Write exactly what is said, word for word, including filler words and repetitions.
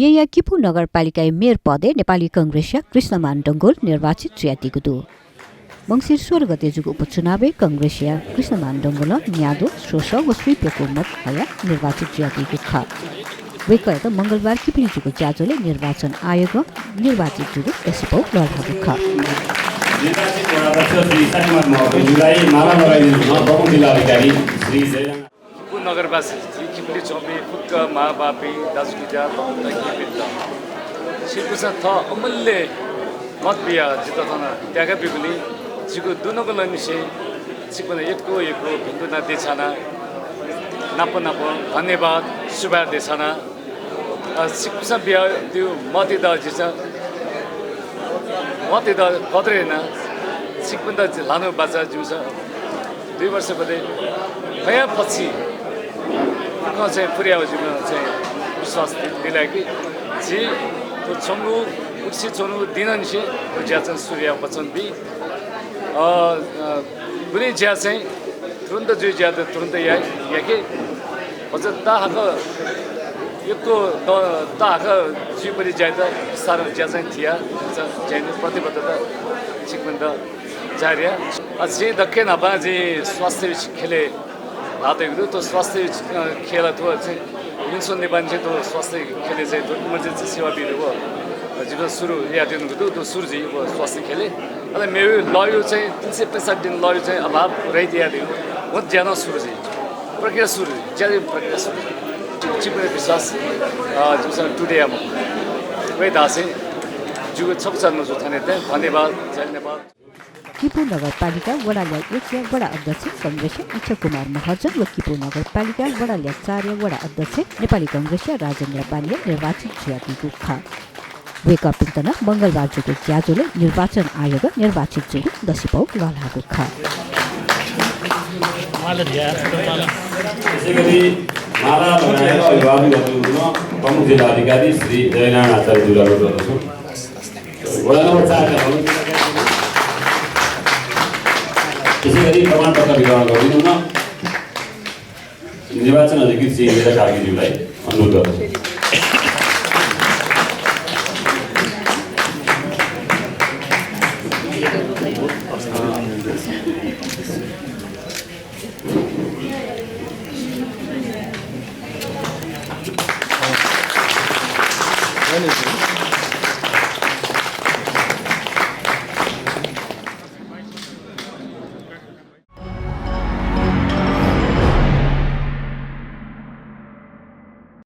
येँया किपू नगरपालिकाया मेयर पदय् नेपाली कंग्रेसया कृष्णमान डंगोल निर्वाचित जुयादीगु दु। मंसिर सोह्र गते जूगु उपचुनावय् कंग्रेसया कृष्णमान डंगोलं न्याद्वः स्वसः व स्वीप्यक्व मत हयाः निर्वाचित जुयादीगु खः। वय्कःयात मंगलबार किपुली जूगु ज्याझ्वलय् निर्वाचन आयोगं निर्वाचित जूगु दसिपौ लःल्हाःगु खः। निर्वाचित वडा अध्यक्ष श्री शान्तिमान महर्जनज्यूलाई माला लगाइदिनु हुन प्रमुख जिल्ला अधिकारी श्री जयराम। किपू नगरवासी, झी किपुली च्वंपिं फुक्क मांबौपिं, दाजुकिजा, मखुत, छिकपिन्त छिकपिन्सं थः अमूल्य मत बियाः जितः थन त्याका ब्यूगुलिं जिगु दुनुगलंनिसें छिकपिन्त यक्व यक्व भिन्तुना देछाना, नाप नाप धन्यवाद, सुभाय् देछाना। अ, छिकपिन्सं बियादीगु मतयात जिमिसं मतयात कदर यानाः छिकपिन्त ल्हानागु बाचा जिमिसं दुई वर्ष बलय् फयां फछि खँ चाहिँ पुर्याः जिमिसं चाहिँ विश्वास दिलाया कि झी थ्व च्वंगु उछि च्वंगु दिनंनिसें थ्व ज्या चाहिँ सुरु याये वचन बी। अ, अ, गुलिं ज्या चाहिँ तुरुन्त जुइ ज्या त तुरुन्त याये, याके। अझ ताहाकः यक्व द-, ताहाकः जुइबलय् ज्या त सारं ज्या चाहिँ थिया, ज्या यायेगु प्रतिबद्धता छिकपिन्त जारी या। अ, जिं दक्व न्हापां जिं स्वास्थ्य ख्यलय् ल्हातय्गु दु। थ्व स्वास्थ्य, अ, ख्यलय् थ्व चाहिँ विन्सन नेपालनिसें थ्व स्वास्थ्य ख्यलय् चाहिँ थ्व emergency सेवा बियादीगु, अ, जिमिसं सुरु यायेत्यंगु दु। थ्व सुरु जुइ व स्वास्थ्य ख्यलय्। अले मेगु लःया चाहिँ तीन सय पैंसठ्ठी दिं लःया चाहिँ अभाव रहित यायेत्यंगु, व ज्या नं सुरु जुइ। प्रक्रिया सुरु जुइ। ज्या यायेगु प्रक्रिया सुरु जुइ। छिकपिनि विश्वास, अ, जिमिसं टुटे याये मखु। वय् धासें जिगु छकूचा न्वचु थन हे तये। धन्यवाद। जय नेपाल। किपू नगरपालिका वडा ल्याः एकया वडा अध्यक्ष कंग्रेसया इच्छा कुमार महर्जन व किपू नगरपालिका वडा ल्याः चारया वडा अध्यक्ष नेपाली कंग्रेसया राजेन्द्र बानिया निर्वाचित जुयादीगु खः। वय्कःपिन्त नं मंगलबार जूगु ज्याझ्वलय् निर्वाचन आयोगं निर्वाचित जूगु दसिपौ लःल्हाःगु खः। त्यसै गरी माला लगाएर अभिवादन गर्नुहुन प्रमुख जिल्ला अधिकारी श्री जयनारायण आचार्यज्यूलाई अनुरोध गर्दछु। वडा नम्बर चारका हुन्। त्यसै गरी प्रमाणपत्र वितरण गरिदिनुहुन निर्वाचन अधिकृत श्री इन्द्र कार्कीज्यूलाई अनुरोध गर्दछु।